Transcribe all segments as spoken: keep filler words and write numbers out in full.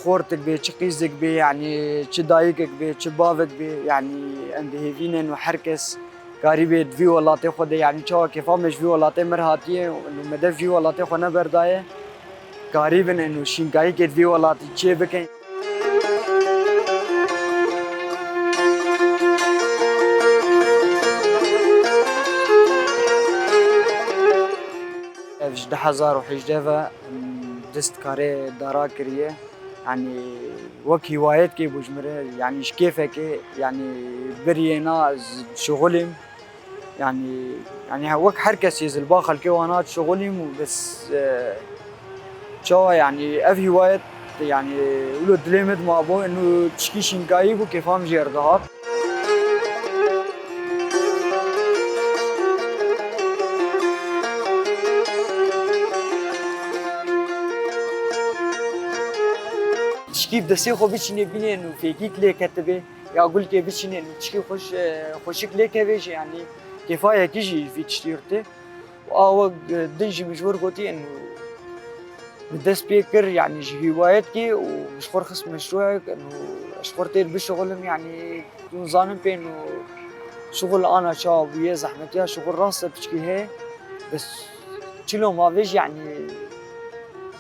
Xortik bê, çi qîzik bê, yanî çi dayikek bê, çi bavek bê, yanî em bi hêvî ne û her kes karîbê di vî welatê xwe de, yanî çawa kêfa me ji vî welatê me re hatiye û me dev vî welatê xwe neberdaye, karîbin û şînkayîkê di vî welatî çê bikin. Ev ji du hezar û hejdeh ve, em, dest karê dara kiriye. Yanî wek hîwayetkê bû ji min re, yanî ji kêfekê, yanî biriyê na z-, şixulîm. Yanî, yanî he-, wek her kesê zilba xelkê wana dişixulîm û bes, e, çawa yanî ev hîwayet, yanî wilo dilê min dimabû, û tişkî şînkayî bû, kêfa min jê re dihat. Tişkî bi destê xwe biçînê bînên û fêkîk lê ketibê, ya gulkê biçînên û tişkî xweş, e, xweşik lê kevê jî, yanî kêfa yekî jî vî tiştî tê. Û a wek, e, din jî min ji wir gotî, û min dest pê kir, yanî ji hîwayetkê û min ji xwe re xist meşrûyek, û ji xwe re tê bişixulim, yanî hûn zanin pê û şixul ana çawa bûye, zehmetiya şixul rast e piçkî heye, bes çilo ma vê jî, yanî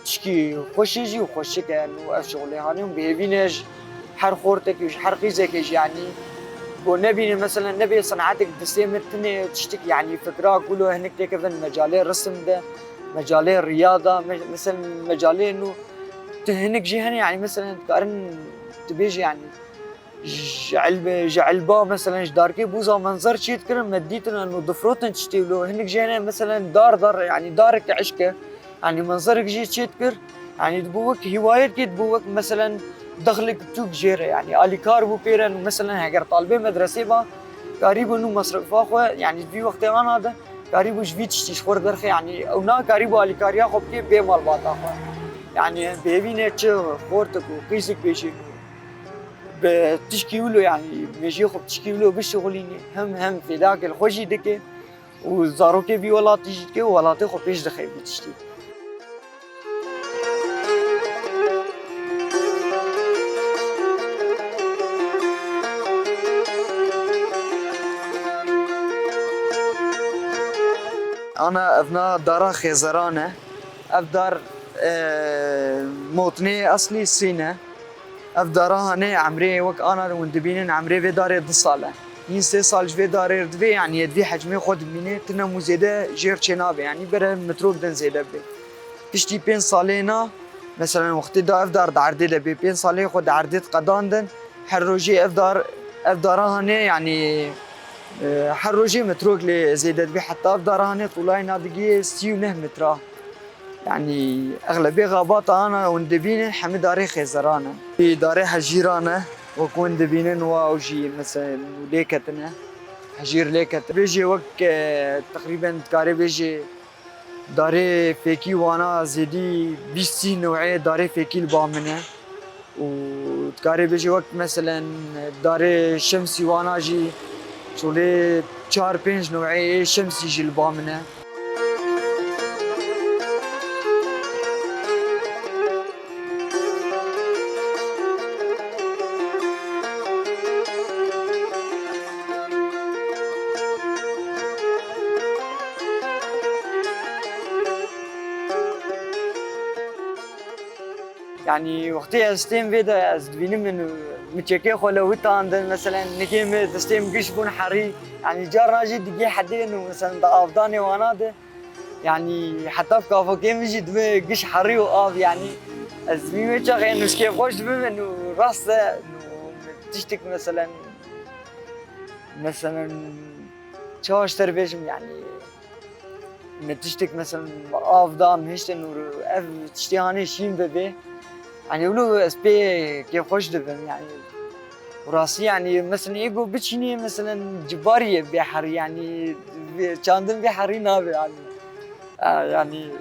tişkî xweş e jî û xweşik e, û ev şixulê hanê û bi hêvî ne ji her xortekî û ji her qîzekê jî, yanî ku nebîne, meselen, nebê senatek distê min tinê tiştik, yanî fikra ku lo hinek têkevin mecalê risim de, mecalê riya de, me-, meselen, mecalê nû tu hinek jî hene, yanî, meselen, dikarin tu bêjî, yanî, ji elbe-, ji elba, meselen, ji darkê bûza menzer çê dikirin, me dîtin, eno difrotin tiştê wilo. Hinek jî hene, meselen, dar dar, yanî, darek eşk e. Yanî, menzerek jî çê dikir. Yanî, dibû wek hîwayetkê, dibû wek, meselen, dexlek tûk jê re. Yanî, alîkar bû pê re, eno, meselen, heger talibê medresê ba, karîbû nû mesrefa xwe, yanî, vî wextê ana de, karîbû ji vî tiştî ji xwe re derxe, yanî, ew nakarîbû alîkariya xwe bike bê malbata xwe. Yanî, bi hêvî ne çi xortik û qîzik bêjî. Bi tişkî wilo, yanî, mejiyê xwe bi tişkî wilo bişixulînê, hem, hem fêdakê li xwe jî dike û zarokê vî welatî jî dike û welatê xwe pêş dixe vî tiştî. Ana ev na dara xêzeran e. Ev dar, e, motnê eslî sîn e. Ev dara hanê emrê wek ana hûn dibînin emrê vê darê du sal e. Hîn sê sal ji vê darê re divê, yanî yê di vî hecmê xwe dimîne, tune mû zêde jêr çê nabe, yanî bere metrok din zêde bibe. Piştî pênc salê na, meselen wextê da ev dar di erdê de bê, pênc salê xwe di erdê diqedandin, her rojê ev dar, ev dara hanê, yanî, e, her rojê metrok lê zêde dibe, heta ev dara hanê tûlayê na digihê sî û neh metra. Yanî, exlebê xabata ana hûn dibînin hemî darê xêzeran e. Darê hejîran e, wek hûn dibînin wa ew jî, mesela, lê ketine. Hejîr lê ketine. Bêjê wek, e, teqrîben dikarê bêjê darê fêkî wana zêdî bîst sî newê darê fêkî li ba min e. Û dikarê bêjî wek meselen darê şemsî wana jî çolê çar pênc neweyê şemsî jî li ba min e. Yanî wextê ez têm vê de ez dibînim min, min çekê xwe lewitandin, meselen nikê min destê min giş bûn herî, yanî carna jî digê hedê û meselen di avdanê wana de, yanî heta bi kafokê min jî dibê giş herî û av, yanî ez dibînim wê çaxê nû ji kêfxweş dibim û rast e, û tiştek meselen, meselen çawa ji te re bêjim, yanî me tiştek, meselen, av da, me hiştin û ev tiştê hanê şîn bibê. Yanî, wilo ez pê kêfxweş dibim, yanî. Û rastî, yanî, meselen, ê ku biçînê, meselen, cibarî ye bê herî, yanî, vê çandin bê herî nabe, yanî. A, yanî,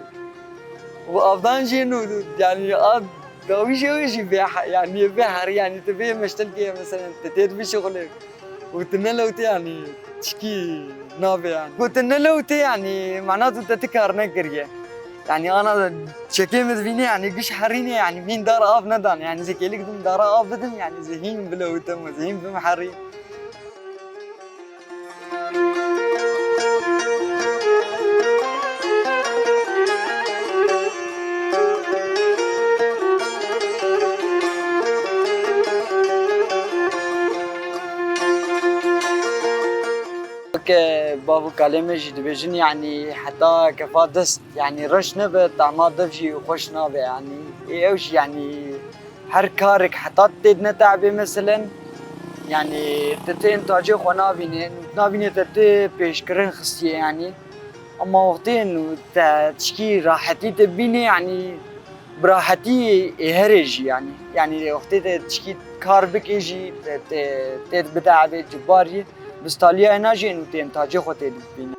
û avdan jî, nû, yanî, a dawî jê wê jî bê he-, yanî, bê herî, yanî, tu bê meştilkê, meselen, tu tê dibî şixulê. Û tu ne lewtê, yanî, tişkî nabe, yanî. Ku tu ne lewtê, yanî, mana tu te ti kar nekiriye. Yani ana çekê min dibîne, yani giş herîne, yani min dara av nedan, yani zikêlik dim dara av bidim, yani zihîn bilewtim, zihîn bim herî. Weke bav û kalê me jî dibêjin, yanî heta kefa dest, yanî reş nebe, tama dev jî xweş nabe, yanî ê ew jî, yanî her karek heta tê nete'bê meselen, yanî te tê intacê xwe nabîne, nabîne te tê pêşkirin xistiye, yanî. Ama wextê nû te tişkî rahetî te bîne, yanî bi rahetî ê herê jî, yanî. Yanî wextê te tişkî kar bikê jî, te, te, tê bide evê cibar jî, bi staliya hêna jî nû tê intacê xwe tê dibîne.